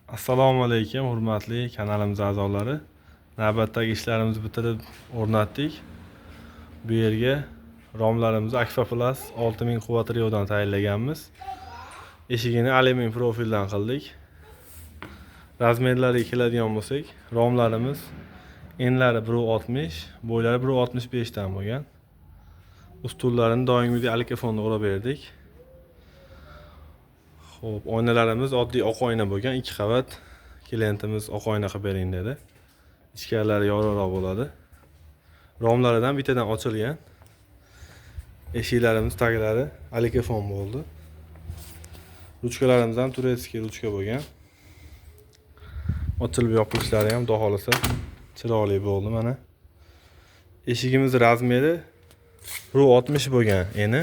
Assalomu alaykum, hurmatli kanalimiz a'zolari. Navbatdagi ishlarimizni bitirib o'rnatdik. Bu yerga romlarimizni Akfa Plus 6000 quvvat riodan tayinlaganmiz. Eshigini alyumin profildan qildik. Razmerlariga keladigan bo'lsak, romlarimiz enlari 1.60, bo'ylari 1.65 dan bo'lgan. Ustullarini doimgidek alkafonda urab berdik. Xo'p, oynalarimiz oddiy oq oyna bo'lgan, 2 qavat. Klientimiz oq oyna qilib bering dedi. Ichkarilari yorug'roq bo'ladi. Romlaridan bittadan ochilgan. Eshiklarimiz taglari alikafon bo'ldi. Ruchkalarimiz ham турецкий ruchka bo'lgan. Ochilib yopilishlari ham xudo xohlasa chiroyli bo'ldi mana. Eshigimiz razmeri 1.60 bo'lgan eni,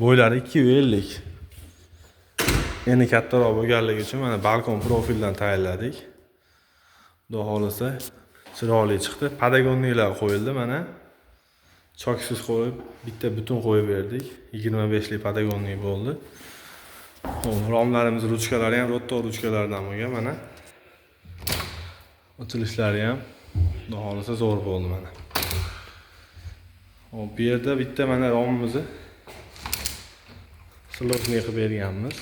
bo'ylari 2.50. Eni kattaroq bo'lganligi uchun mana balkon profildan tayinladik. Xudo xohlasa chiroyli chiqdi. Подоконник lar qo'yildi mana. Choksiz qo'yib, bitta butun qo'yib berdik. 25lik подоконник bo'ldi. Xo'p, romlarimiz ruchkalari ham Rotto ruchkalaridan bo'lgan mana. Ochilishlari ham xudo xohlasa zo'r bo'ldi mana. Xo'p, bu yerda bitta mana romimizni сложный qilib berganmiz.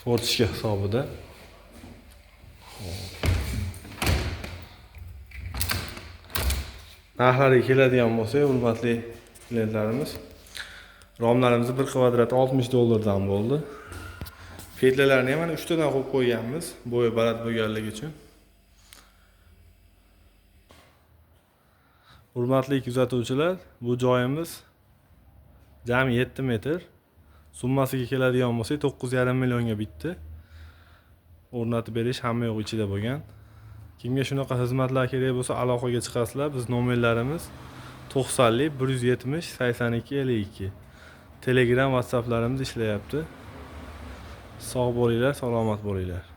Форточка hisobida. Xo'p. Narxlariga keladigan bo'lsak, hurmatli klientlarimiz, romlarimiz bir kvadrat 60 dollardan bo'ldi. Petlalarni ham mana 3 tadan qo'yib qo'yganmiz, bo'yi baland bo'lganligi uchun. Hurmatli kuzatuvchilar, bu joyimiz jami 7 metr. Summasiga keladigan bo'lsak, 9,5 millionga bitdi. O'rnatib berish hamma yo'q ichida bo'lgan. Kimga shunaqa xizmatlar kerak bo'lsa, aloqaga chiqasizlar. Biz nomerlarimiz 90 170 82 52. Telegram, WhatsApplarimiz ishlayapti. Sog' bo'linglar, salomat bo'linglar.